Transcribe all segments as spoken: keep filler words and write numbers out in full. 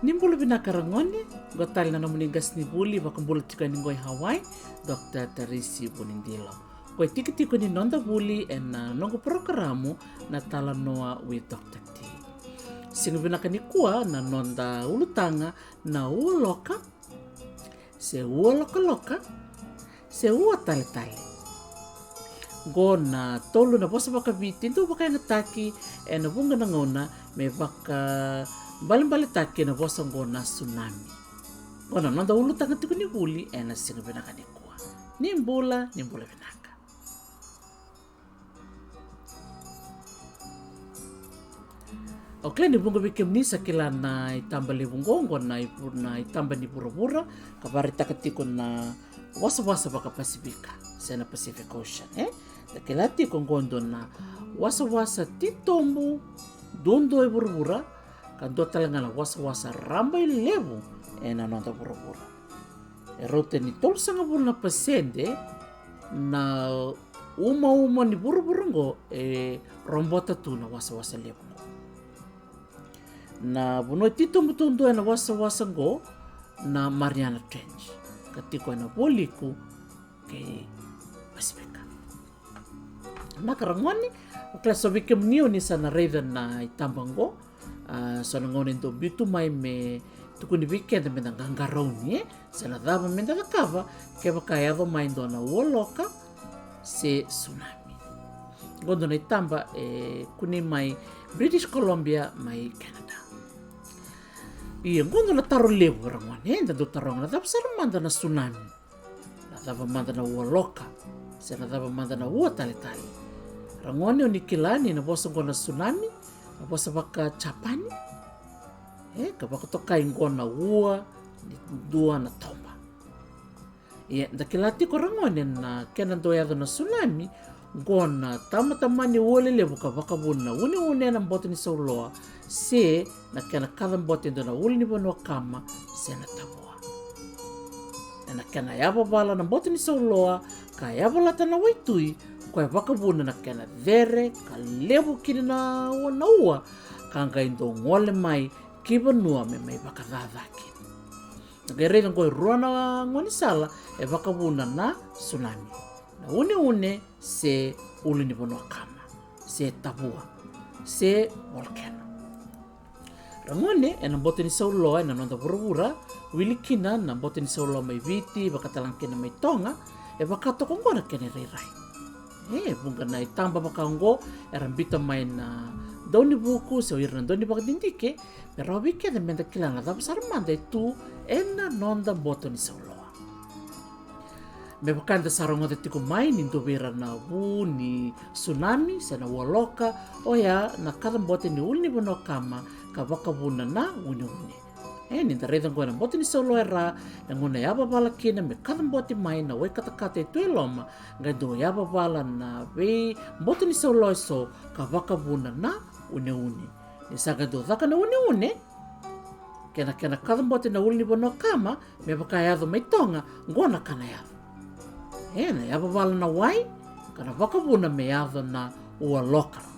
Ni bula vinaka ragone, qo tale na nomuni qasenivuli vakabula tiko yani qo i Hawaii, Dr Tarisi Vunidilo. Qo e tikotiko ni noda vuli ena noqu porokaramu na Talanoa with Dr T. Siga vinaka nikua na noda ulutaga na ualoka, se ualokaloka, se ua taletale. Qo na tolu na vosa vakaviti dau vakayagataki ena vuqa na gauna me vakaibalebaletaki na vosa qo na tsunami. Qo na noda ulutaga tiko ni vuli ena siga vinaka nikua. Ni bula, ni bula vinaka. Au kila ni vuqa vei kemuni sa kila na itaba levu qo, qo na ivu-, na itaba ni vuravura, ka vakaraitaka tiko na wasawasa vakaPasifika, se na Pacific Ocean, e? Da kila tiko qo dua na wasawasa titobu duadua e vuravura, ka dua tale ga na wasawasa rabailevu ena noda vuravura. E rauta ni tolusagavulu na pasede na umauma ni vuravura qo e robota tu na wasawasa levu qo. Na vanua e titobu duadua ena wasawasa qo na Mariana Trench, ka tiko ena vualiku kei Pasifika. Na ka ragone, au kila so vei kemuni oni sa na raica na itaba qo. A, so na gauna e dau biu tu mai me tukuni vei keda me da qaqarauni, e? Se na cava me da cakava kevaka e yaco mai dua na ualoka se tsunami. Qo dua na itaba e kunei mai British Columbia mai Canada. Ia, qo dua na taro levu ragone, e? Da dau taroga na cava sara mada na tsunami. Na cava mada na ualoka, se na cava mada na ua taletale. Ragone, oni kila ni na vosa qo na tsunami na vosa vakaJapani, e, ka vakatokai qo na ua ni dua na toba. Ia, da kila tiko ragone na kena dau yaco na tsunami, qo na tamatama ni ua lelevu ka vakavuna na uneune ena boto ni sauloa, se na kena kacabote e dua na ulunivanua kama se na tavua. Ena kena yavavala na boto ni sauloa ka yavalata na waitui, koya vakavuna na kena cere ka levu kina na ua, na ua, ka qai dau gole mai ki vanua me mai vakacaca kina. Na qai raica qo e rua na gaunisala e vakavuna na tsunami. Na uneune se ulunivanua kama, se tavua, se volcano. Ragone, ena boto ni sauloa ena noda vuravura, wili kina na boto ni sauloa mai Viti, vakatalega kina mai Toga, e vaka toka qo na kena irairai. E, vuqa na itaba vaka oqo era biuta mai na daunivuku se o ira na daunivakadidike, me rawa vei keda me da kila na cava sara mada e tu ena noda boto ni sauloa. Me vaka eda sa rogoca tiko mai ni dua vei ira na vu ni tsunami se na ualoka, oya na kacabote ni ulunivanua kama ka vakavuna na uneune. E, ni da raica qo ena boto ni sauloa e ra, na gauna e yavavala kina me kacabote mai na wai katakata e tu e loma, qai dau yavavala na veiboto ni sauloa eso ka vakavuna na uneune. Ni sa qai dau caka na uneune, kei na kena kacabote na ulunivanua kama, me vaka e yaco mai Toga, qo na ka na yaco. E, na yavavala na wai ka na vakavuna me yaco na ualoka ragone.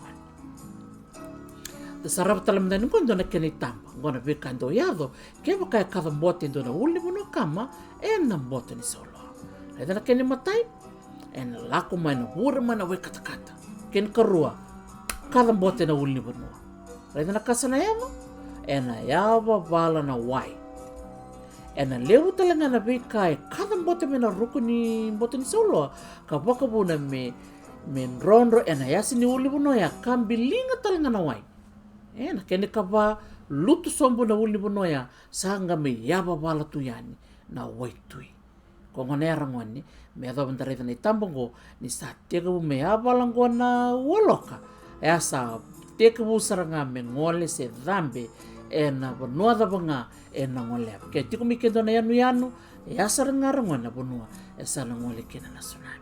Da sarava tale mada yani qo e dua na kena itaba, qo na veika e dau yaco kevaka e kacabote e dua na ulunivanua kama ena boto ni sauloa. Raica na kena imatai, ena lako mai na vure mai na wai katakata. Kena ikarua, kacabote na ulunivanua. Raica na ka sa na yaco, ena yavavala na wai. Ena levu tale ga na veika e kacabote mai na ruku ni boto ni sauloa ka vakavuna me, me drodro ena yasa ni ulunivanua oya ka biliga tale ga na wai. E, na kena ikava, lutu sobu na ulunivanua oya, sa qai mai yavavala tu yani na waitui. Ko gona ya ragone, me yacova da raica na itaba oqo, ni sa tekivu me yavala oqo na ualoka, e a sa tekivu sara ga me gole se cabe ena vanua cava ga ena goleva. Ke tiko mai ke dua na yanuyanu, e a sara ga ragone na vanua e sa na gole kina na tsunami.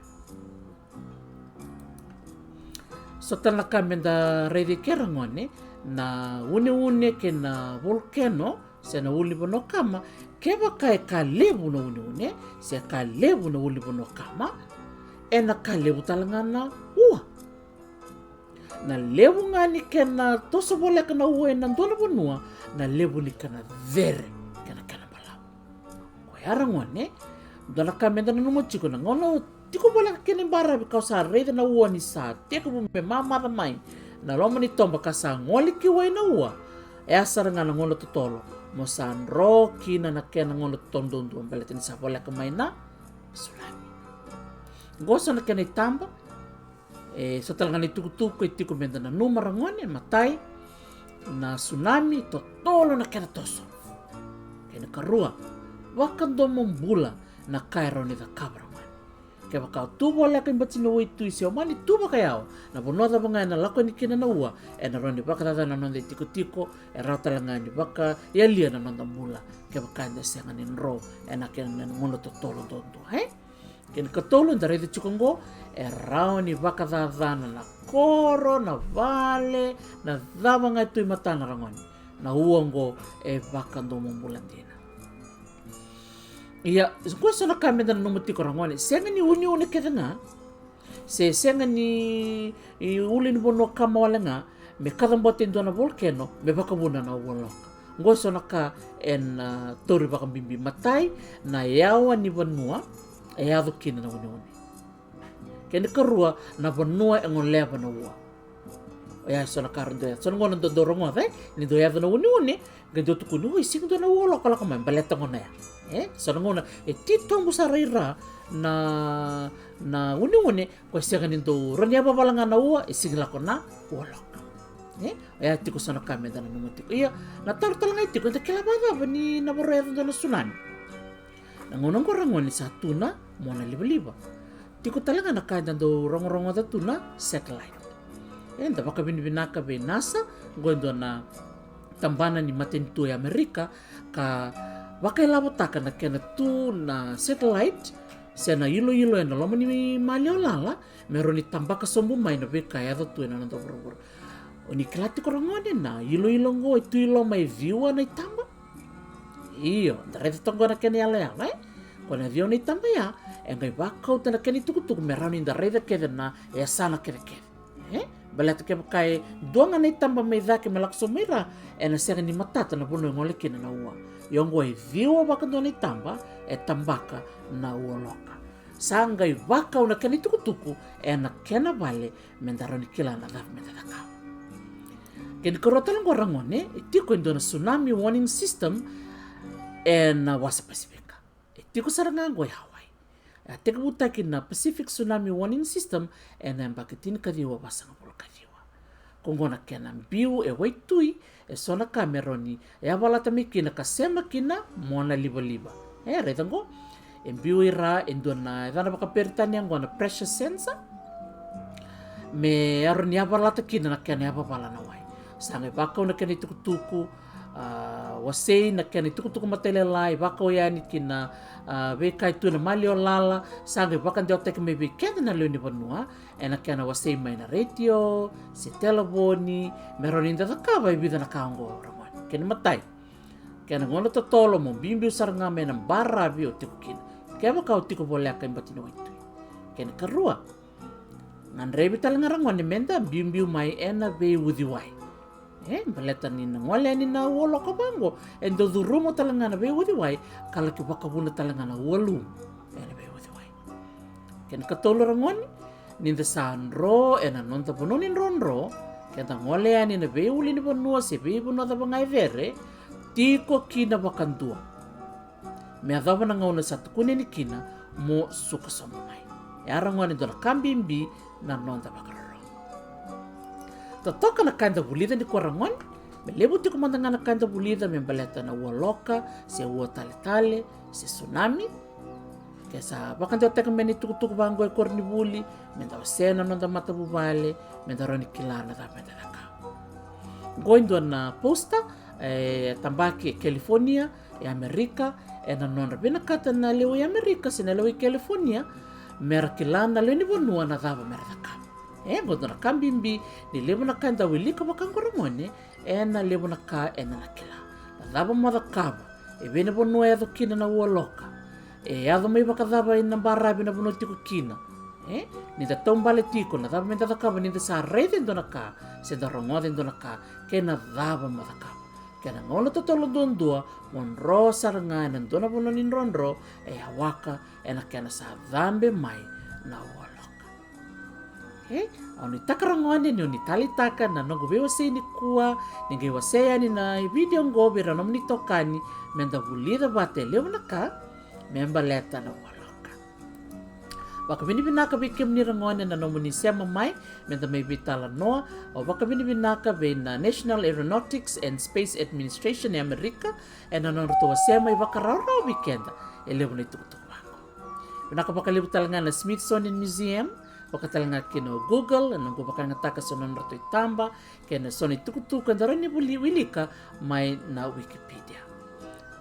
So tale na ka me da raica eke ragone, na uneune kei na volcano se na ulunivanua kama, kevaka e ka levu na uneune se ka levu na ulunivanua kama, ena ka levu tale ga na ua. Na levu ga ni kena toso voleka na ua ena dua na vanua, na levu ni kena cere kei na kena balavu. Koya ragone, dua na ka meda nanuma tiko, na gauna tiko voleka kina i baravi kau sa raica na ua ni sa tekivu me mamaca mai na loma ni toba ka sa gole ki wai na ua. E a sara ga na gauna totolo mo sa dro kina na kena gauna totolo duadua baleta ni sa voleka mai na tsunami. Qo so na kena itaba. E so tale ga na itukutuku e tiko meda nanuma ragone, matai, na tsunami totolo na kena toso. Kena karua, vakadomobula na ka e rawa ni cakava ragone. Kevaka o tu voleka i bati ni waitui se o mani tu vakayawa, na vanua cava ga ena lako yani kina na ua, ena rawa ni vakacacana na noda itikotiko, e rawa tale ga ni vakayalia na noda bula kevaka eda sega ni dro ena kena gauna totolo duadua, e? Kena katolu, da raica tiko oqo, e rawa ni vakacacana na koro, na vale, na cava ga e tu i matana ragone. Na ua oqo e vakadomobula dina. Ia, qo e so na ka meda nanuma tiko ragone, sega ni uneune kece ga, se sega ni ulu ni vanua kama wale ga me kacabote e dua na volcano me vakavuna na ua loka. Qo e so na ka ena tauri vakabibi. Matai, na yawa ni vanua e yaco kina na uneune. Kena karua, na vanua e goleva na ua. Oya e so na ka ra dau yaco, so na gauna dau rogoca, e, ni dau yaco na uneune, qai dau tukuni, oi, sega dua na ua loka lako mai, baleta gauna ya. E so na gauna e titobu sara i ra na, na uneune, ko e sega ni dau rawa ni yavavala ga na ua, e sega ni lako na ua loka. E, oya tiko so na ka meda nanuma tiko. Ia, na taro tale ga e tiko, eda kila vakacava ni na varo yaco dua na tsunami? Na gauna oqo ragone sa tu na monalivaliva. Tiko tale ga na ka eda dau rogorogoca tu na satellite. Eda vakavinavinaka vei NASA, oqo e dua na tabana ni matanitu e Amerika, ka vakailavotaka na kena tu na satellite se na iloilo ena loma ni maliwa lala, me rawa ni tabaka sobu mai na veika e yaco tu ena noda vuravura. O ni kila tiko ragone, na iloilo oqo e tu i loma e ciwa na itaba. Io, da raica toka oqo na kena iyaloyalo, e? Ko na ciwa na itaba ya, e qai vakauta na kena itukutuku me rawa ni da raica kece na yasana kecekece. E? Baleta kevaka e dua ga na itaba mai cake me lako sobu mai ra, ena sega ni matata na vanua e gole kina na ua. Ia oqo e ciwa vakadua na itaba e tabaka na ua loka. Sa qai vakau na kena itukutuku ena kena vale, meda rawa ni kila na cava meda cakava. Kena karua tale oqo ragone, e tiko e dua na tsunami warning system ena wasa Pasifika. E tiko sara ga oqo e Hawaii. E a tekivutaki na Pacific Tsunami Warning System ena yabaki tinikaciwa vasagavulu kaciwa. Ko oqo na kena biu e waitui e so na ka me rawa ni yavalata mai kina ka sema kina monalivaliva. E raica oqo, e biu i ra e dua na yacana vakaperitania oqo na pressure sensor, me rawa ni yavalata kina na kena yavavala na wai. Sa qai vakau na kena itukutuku, a, wasei na kena itukutuku matailalai, vakau yani ki na, a, veika e tu ena maliwa lala, sa qai vakadewataki mai vei keda na lewe ni vanua ena kena wasei mai na retio se telavoni, me rawa ni da cakava e vica na ka oqo ragone. Kena matai, kena gauna totolo mo biubiu sara ga mai na baravi o tiko kina, kevaka o tiko voleka e bati ni waitui. Kena karua, gadrevi tale ga ragone meda biubiu mai ena veiuciwai. E, baleta ni na gole yani na ua loka vaqo, e dau curuma tale ga na veiuciwai ka laki vakavuna tale ga na ua lumu ena veiuciwai. Kena katolu ragone, ni da sa dro ena noda vanua ni drodro, keda gole yani na veiuli ni vanua se veivanua cava ga e cere, tiko kina vakadua me yacova na gauna sa tukuni yani kina mo suka sobu mai. E a ragone dua na ka bibi na noda vakarorogo. Totoka na ka eda vulica nikua ragone, me levu tiko mada ga na ka eda vulica me baleta na ua loka se ua taletale se tsunami. Ke sa vakadewataki mai na itukutuku vaqo e koronivuli, meda wasea na noda matavuvale, meda rawa ni kila na cava meda cakava. Oqo e dua na poster e tabaki e California, e Amerika, ena nodra vinakata na lewe i Amerika se na lewe i California, mera kila na lewe ni vanua na cava mera cakava. E, oqo dua na ka bibi, ni levu na ka eda wilika vaka oqo ragone, ena levu na ka eda na kila. Na cava mo cakava, e vei na vanua e yaco kina na ua loka, e yaco mai vakacava ena baravi na vanua tiko kina. E, ni da taubale tiko na cava me da cakava ni da sa raica e dua na ka, se da rogoca e dua na ka, kei na cava mo cakava. Kei na gauna totolo duadua, mo dro sara ga ena dua na vanua ni drodro, e a waka ena kena sa cabe mai na waloka. E, au ni taka ragone ni o ni taleitaka na noqu veiwasei ni kua, ni qai wasea yani na video oqo vei ira nomuni tokani, me da vulica vata e levu na ka me baleta na waloka. Vakavinavinaka vei kemuni ragone na nomuni sema mai me da mai veitalanoa. Au vakavinavinaka vei na National Aeronautics and Space Administration e Amerika ena nodratou wasea mai vakarawarawa vei keda e levu na itukutuku vaqo. Vinaka vakalevu tale ga na Smithsonian Museum, vaka tale ga kina o Google, ena noqu vakayagataka so na nodratou itaba kei na so na itukutuku eda rawa ni vuli wilika mai na Wikipedia.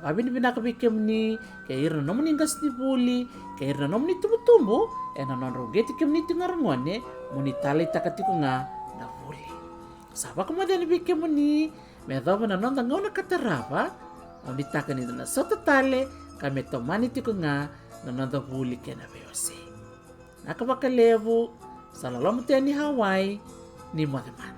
Vakavinavinaka vei kemuni kei ira na nomuni qasenivuli kei ira na nomuni tubutubu ena nodra uqeti kemuni tiko ga ragone mo ni taleitaka tiko ga na vuli. Sa vakamoce yani vei kemuni me yacova na noda gauna ka tarava. Au ni taka ni da na sota tale ka me tomani tiko ga na noda vuli kei na veiwasei. Vinaka vakalevu. Sa loloma tu yani Hawaii. Ni moce mada.